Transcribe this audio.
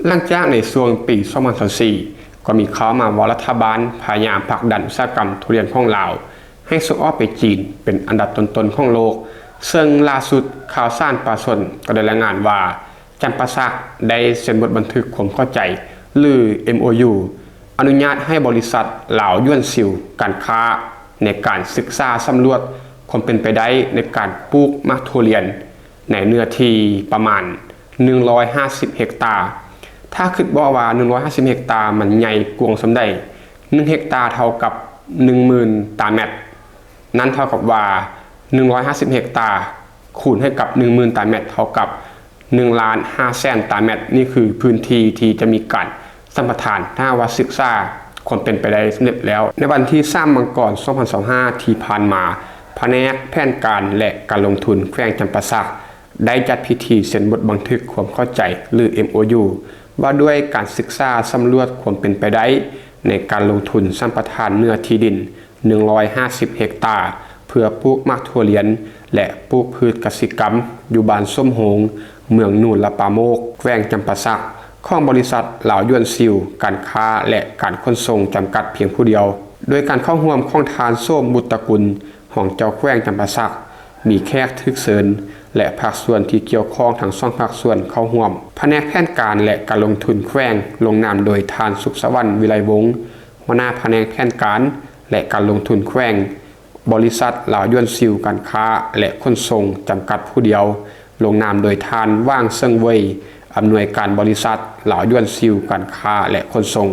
ຫຼັງຈາກໃນຊ່ວງປີສອງພັນຊາວສີ່ ກໍມີຂ່າວມາວ່າລັດຖະບານພະຍາຍາມຜັກດັນອຸດສາຫະກຳທຸລຽນຂອງລາວ ໃຫ້ສົ່ງອອກໄປຈີນເປັນອັນດັບຕົ້ນໆຂອງໂລກ, ເຊິ່ງລ່າສຸດຂ່າວສານປະຊາຊົນກໍໄດ້ລາຍງານວ່າ ຈຳປາສັກໄດ້ເຊັນບົດບັນທຶກຄວາມເຂົ້າໃຈ ຫຼື ເອັມໂອຢູ ອະນຸຍາດໃຫ້ບໍລິສັດລາວຢວນຊິວການຄ້າ ໃນການສຶກສາສຳຫຼວດຄວາມເປັນໄປໄດ້ໃນການປູກໝາກຖົ່ວລຽນ ໃນເນື້ອທີ່ປະມານໜຶ່ງຮ້ອຍຫ້າສິບເຮັກຕາ. ຖ້າຄິດເບິ່ງວ່າໜຶ່ງຮ້ອຍຫ້າສິບເຮັກຕາມັນໃຫຍ່ກວ້າງສ່ຳໃດ, ໜຶ່ງເຮັກຕາເທົ່າກັບໜຶ່ງໝື່ນຕາແມັດ, ນັ້ນເທົ່າກັບວ່າໜຶ່ງຮ້ອຍຫ້າສິບເຮັກຕາຄູນໃຫ້ກັບໜຶ່ງໝື່ນຕາແມັດ ເທົ່າກັບໜຶ່ງລ້ານຫ້າແສນຕາແມັດ. ນີ້ຄືພື້ນທີ່ທີ່ຈະມີການສຳປະທານ ຖ້າຫາກວ່າສຶກສາຄວາມເປັນໄປໄດ້ສຳເລັດແລ້ວ. ໃນວັນທີສາມ ມັງກອນ ສອງພັນຊາວຫ້າ ທີ່ຜ່ານມາ, ພະແນກແຜນການ ແລະ ການລົງທຶນແຂວງຈຳປາສັກ ໄດ້ຈັດພິທີເຊັນບົດບັນທຶກຄວາມເຂົ້າໃຈ ຫຼື ເອັມໂອຢູ ວ່າດ້ວຍການສຶກສາສຳຫຼວດຄວາມເປັນໄປໄດ້ ໃນການລົງທຶນສຳປະທານເນື້ອທີ່ດິນໜຶ່ງຮ້ອຍຫ້າສິບເຮັກຕາ ເພື່ອປູກໝາກຖົ່ວລຽນ ແລະ ປູກພືດກະສິກຳ ຢູ່ບ້ານສົມໂຮງ ເມືອງນູນລະປາໂມກ ແຂວງຈຳປາສັກ ຂອງບໍລິສັດລາວຢວນຊິວການຄ້າ ແລະ ການຂົນສົ່ງຈຳກັດພຽງຜູ້ດຽວ. ໂດຍການເຂົ້າຮ່ວມຂອງທ່ານ ໂສມ ບຸດຕະກຸນ ຮອງເຈົ້າແຂວງຈຳປາສັກ, ມີແຂກຖືກເຊີນ ແລະ ພາກສ່ວນທີ່ກ່ຽວຂ້ອງທັງສອງພາກສ່ວນເຂົ້າຮ່ວມ. ພະແນກແຜນການ ແລະ ການລົງທຶນແຂວງ ລົງນາມໂດຍທ່ານ ສຸກສະຫວັນ ວິໄລວົງ ຫົວໜ້າພະແນກແຜນການ ແລະ ການລົງທຶນແຂວງ, ບໍລິສັດລາວຢວນຊິວການຄ້າ ແລະ ຂົນສົ່ງຈຳກັດຜູ້ດຽວ ລົງນາມໂດຍທ່ານ ຫວ່າງ ເຊິ່ງເຫວີຍ ອຳນວຍການບໍລິສັດລາວຢວນຊິວການຄ້າ ແລະ ຂົນສົ່ງ.